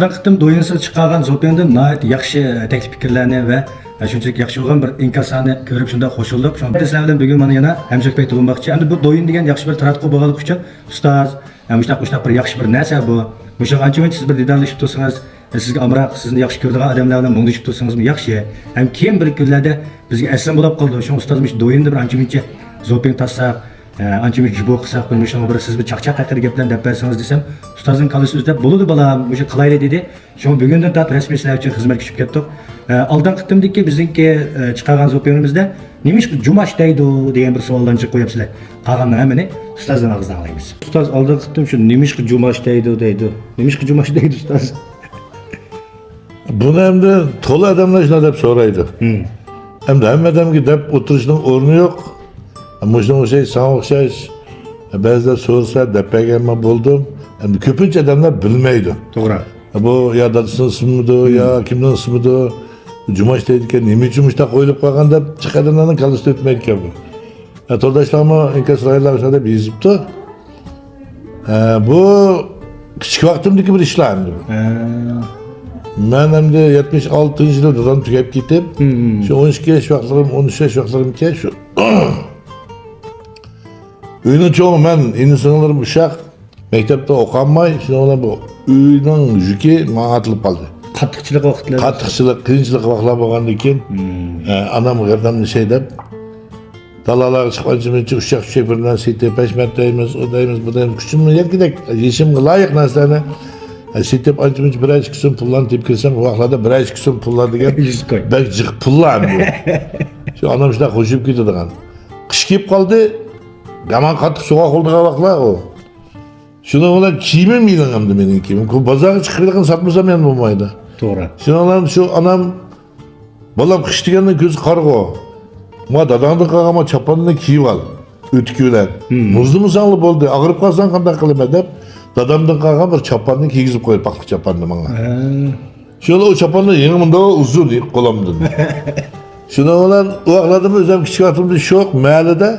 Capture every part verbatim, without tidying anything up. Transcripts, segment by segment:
ئالدىنقى قېتىم دويىنسىز چىقارغان زوپىڭدىن ناھايىتى ياخشى تەكلىپ پىكىرلەرنى ۋە شۇنچىلىك ياخشى بولغان بىر ئىنكاسلارنى كۆرۈپ شۇنداق قوشۇلدۇق. شۇڭا سىلەر بىلەن بۈگۈن مانا يەنە ھەمسۆھبەت بولماقچى. ئەمدى بۇ دويىن دېگەن ياخشى بىر تاراتقۇ بولغانلىقى ئۈچۈن ئۇستاز، ھە، مۇشۇنداق، مۇشۇنداق بىر ياخشى بىر نەرسە بۇ. مۇشۇ ئانچە مۇنچە سىز بىر دىدارلىشىپ تۇرسىڭىز، سىزگە ئامراق، سىزنى ياخشى كۆرىدىغان ئادەملەر بىلەن مۇڭدىشىپ تۇرسىڭىزمۇ ياخشى. ھەم كېيىن بىر كۈنلەردە بىزگە ئەسلىمە بولاپ قالىدۇ. شۇڭا ئۇستاز مۇشۇ دويىندا بىر ئانچە مۇنچە زوپىڭ تارتساق، ئە، ئانچە مۇنچە جۇبو قىلساق، بىر مۇشۇنىڭغا بىر سىز بىر چاقچاق ھەققىدە گەپلەرنى دەپ بەرسىڭىز دېسەم، ئۇستازنىڭ كاللىسى ئۆزى دەپ، بولىدۇ بالام، مۇشۇ قىلايلى دېدى. شۇڭا بۈگۈندىن تارتىپ رەسمىي سىلەر ئۈچۈن خىزمەتكە چۈشۈپ كەتتۇق. ئە، ئالدىنقى قېتىمدىكى بىزنىڭكى، ئە، چىقارغان زوپىڭىمىزدە نېمىشقا جۇماش دەيدۇ دېگەن بىر سوئاللارنى قويۇپسىلەر. قالغاننىڭ ھەممىنى ئۇستازنىڭ ئاغزىدىن ئاڭلايمىز. ئۇستاز، ئالدىنقى قېتىم شۇ نېمىشقا جۇماش دەيدۇ دەيدۇ. نېمىشقا جۇماش دەيدۇ ئۇستاز؟ بۇنى ئەمدى تولا ئادەملەر شۇنداق دەپ سورايدۇ. ھىم. ئەمدى ھەممە ئادەمگە دەپ ئولتۇرۇشنىڭ ئورنى يوق. مۇشۇنىڭغا ئوخشاش، ساڭا ئوخشاش بەزىلەر سورىسا دەپ بەرگەنمەن بولدۇم. ئەمدى كۆپىنچە ئادەملەر بىلمەيدۇ. توغرا. بۇ يا دادىسىنىڭ ئىسمىمىدۇ، ھىم. يا كىمنىڭ ئىسمىدۇ؟ جۇماش دەيدىكەن، نېمە ئۈچۈن مۇشۇنداق قويۇلۇپ قالغان دەپ جىق ئادەملەرنىڭ كاللىسىدىن ئۆتمەيدىكەن بۇ. ھە، تورداشلارمۇ ئىنكاس رايونلار شۇنداق دەپ يېزىپتۇ. ھە، بۇ كىچىك ۋاقتىمدىكى بىر ئىشلار ئەمدى بۇ. ھە. مەن ئەمدى يەتمىش ئالتىنچى يىلى دادام تۈگەپ كېتىپ، ھىم، ھىم. شۇ ئون ئىككى ياش ۋاقىتلىرىم، ئون ئۈچ ياش ۋاقىتلىرىمكەن شۇ. ئۆينىڭ چوڭى مەن، ئىنى-سىڭىللىرىم ئۇششاق. مەكتەپتە ئوقۇيالماي، شۇنىڭ بىلەن بۇ ئۆينىڭ يۈكى ماڭا ئارتىلىپ قالدى. قاتتىقچىلىق ۋاقىتلار. قاتتىقچىلىق، قىيىنچىلىق ۋاقىتلار بولغاندىن كېيىن، ھىم. ئە، ئانام غەردەمنى شەي دەپ، دالالارغا چىقىپ ئانچە-مۇنچە ئۇششاق-چۈششەك بىر نەرسە سېتىپ، پەشمەت دەيمىز، ئۇ دەيمىز، بۇ دەيمىز، كۈچۈمنىڭ يەتكىدەك يېشىمغا لايىق نەرسىلەرنى، ئە، سېتىپ ئانچە-مۇنچە بىرەر ئىككى سوم پۇللارنى تېپىپ كىرسەم، ئۇ ۋاقىتلاردا بىرەر ئىككى سوم پۇللار دېگەن يۈز كوي. بەك جىق پۇللار ئەمدى. شۇ ئانام شۇنداق خوشىيىپ كېتىدىغان. قىش كېلىپ قالدى، يامان قاتتىق سوغۇق بولىدىغان ۋاقىتلار ئۇ. شۇنىڭ بىلەن كىيىمىم يېلىڭ ئەمدى مېنىڭ كىيىمىم. بۇ بازارغا چىقىپ ھېلىقىنى ساتمىسام يەنە بولمايدۇ. توغرا. شۇنىڭ بىلەن شۇ ئانام، بالام، قىش دېگەندىن كۆزى قارىغۇ. ما داداڭدىن قالغان ما چاپاننى كىيىپ ئال. ئۆتۈكى بىلەن. ھىم. مۇزلىمىساڭلا بولدى. ئاغرىپ قالساڭ قانداق قىلىمەن دەپ، دادامدىن قالغان بىر چاپاننى كىيگۈزۈپ قويدى، پاختا چاپاننى ماڭا. ھە. شۇنىڭ ئۇ چاپاننى يېڭى مۇنداق ئۇزۇن قولۇمدىن. شۇنىڭ بىلەن ئۇ ۋاقىتلاردا ئۆزۈم كىچىك ۋاقتىمدا شوق مەھەللىدە،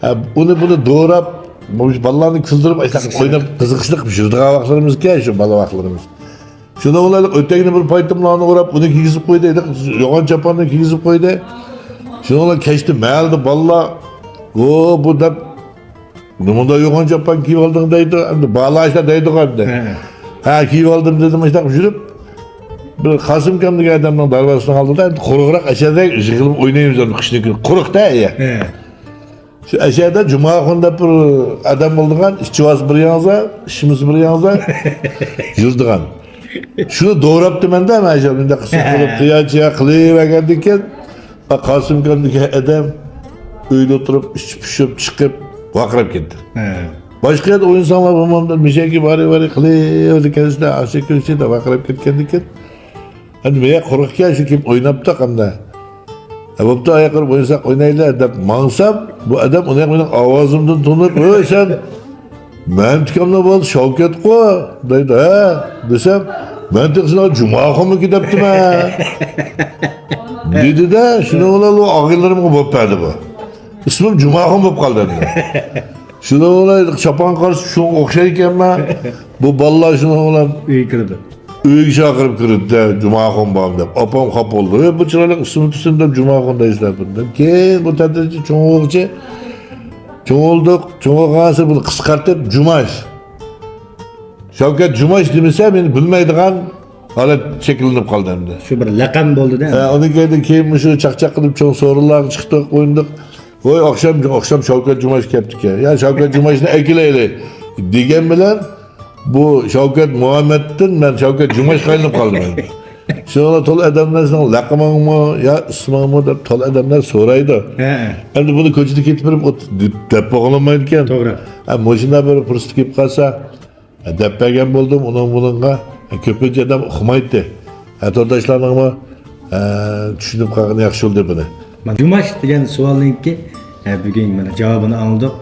ھە، ئۇنى بۇنى دوراپ، بالىلارنى كۈلدۈرۈپ، ئاشۇنداق قىزىقچىلىق. ئويناپ قىزىقىشلىق يۈرىدىغان ۋاقىتلىرىمىزكەن شۇ بالا ۋاقىتلىرىمىز. شۇنىڭ بىلەن ئۆتەكنى بىر پايتىملارنى ئوراپ، ئۇنى كىيگۈزۈپ قويدى، يوغان چاپاننى كىيگۈزۈپ قويدى. شۇنىڭ بىلەن كەچتە مەھەللىدە بالىلار، ۋو، بۇ دەپ، نېمانداق يوغان چاپان كىيىپ ئالدىڭ دەيدۇ، ئەمدى بالىلار شۇنداق دەيدىغۇ ئەمدى. ھە. ھە، كىيىپ ئالدىم دېدىم، شۇنداق يۈرۈپ، بىر قاسىم ئاكام دېگەن ئادەمنىڭ دەرۋازىسىنىڭ ئالدىدا ئەمدى قۇرۇقراق ئەشەدەك يىغىلىپ ئوينايمىز ئەمدى قىشنىڭ كۈنى. قۇرۇقتا، ئەيە. ھە. شۇ ئەشەدە جۇماخۇن دەپ بىر ئادەم بولىدىغان، ئىچىۋالسا بىر ياڭزا، ئىچمىسە بىر ياڭزا يۈرىدىغان. شۇنى دوراپتىمەن-دە، مەن شۇ مۇنداق قىلسا قىلىپ، قىيانچىيا قىلىۋەرگەندىن كېيىن، قاسىم ئاكامدىكى ئادەم ئۆيدە ئولتۇرۇپ، ئىچى پۇشۇپ چىقىپ، ۋارقىراپ كەتتى. ھە. باشقا يەردە ئوينىساڭلار بولمامدۇ، مىشەكى بارى بارى قىلىۋەردى كەلسىدە، ئاشۇ كۆرسىدە ۋارقىراپ كەتكەندىن كېيىن، ئەمدى مەن قۇرۇقكەن شۇ كېلىپ ئويناپتۇ قاندا. ھە، بوپتۇ، ئاياقلىرى ئوينىساق ئوينايلى دەپ ماڭسام، بۇ ئادەم ئۇنى مېنىڭ ئاۋازىمدىن تونۇپ، ھۆي سەن مەن تۇكامنىڭ بالىسى شاۋكەتقۇ دەيدۇ. ھە دېسەم، مەن تېخى سېنىڭ جۇماخۇنمىكى دەپتىمەن دېدى-دە، شۇنىڭ بىلەن ئۇ ئاغىنىلىرىمغا بولۇپ بەردى بۇ. ئىسمىم جۇماخۇن بولۇپ قالدى ئەمدى. شۇنىڭ بىلەن چاپان قارىسا شۇنىڭغا ئوخشايدىكەنمەن. بۇ بالىلار شۇنىڭ بىلەن ئۆيگە كىرىدۇ. ئۆيگە چاقىرىپ كىرىدۇ-دە، جۇماخۇن بارمۇ دەپ. ئاپام خاپا بولدى. ھەي، بۇ چىرايلىق ئىسمىنى تۇتسۇن دەپ جۇماخۇن دەيسىلەر بۇنى دەپ. كېيىن بۇ تەدرىجىي چوڭ بولغۇچە، چوڭ بولدۇق. چوڭ بولغانسېرى بۇنى قىسقارتىپ جۇماش. شاۋكەت جۇماش دېمىسە مېنى بىلمەيدىغان ھالەت شەكىللىنىپ قالدى ئەمدى. شۇ بىر لەقەم بولدى-دە. ھە، ئۇنىڭ كەينىدىن كېيىن مۇشۇ چاقچاق قىلىپ چوڭ سورۇنلارغا چىقتۇق، ئوينىدۇق. ۋوي، ئاخشام، ئاخشام شاۋكەت جۇماش كەپتىكەن. يا، شاۋكەت جۇماشنى ئەكېلەيلى دېگەن بىلەن، بۇ شاۋكەت مۇھەممەتتىن مەن شاۋكەت جۇماشقا ئايلىنىپ قالدىم ئەمدى. شۇنىڭ بىلەن تولا ئادەملەر سېنىڭ لەقىمىڭمۇ يا ئىسمىڭمۇ دەپ تولا ئادەملەر سورايدۇ. ھە. ئەمدى بۇنى كوچىدا كېتىپ بېرىپ ئوت-، دەپ بولغىلىمايدىكەن. توغرا. ھە، مۇشۇنداق بىر پۇرسەت كېلىپ قالسا، دەپ بەرگەن بولدۇم ئۇنىڭ بۇنىڭغا. كۆپىنچە ئادەم ئۇقمايتتى. ھە، تورداشلارنىڭمۇ، ھە، چۈشىنىپ قالغىنى ياخشى بولدى بۇنى. مانا جۇماش دېگەن سوئالنىڭكى، ھە، بۈگۈن مانا جاۋابىنى ئاڭلىدۇق.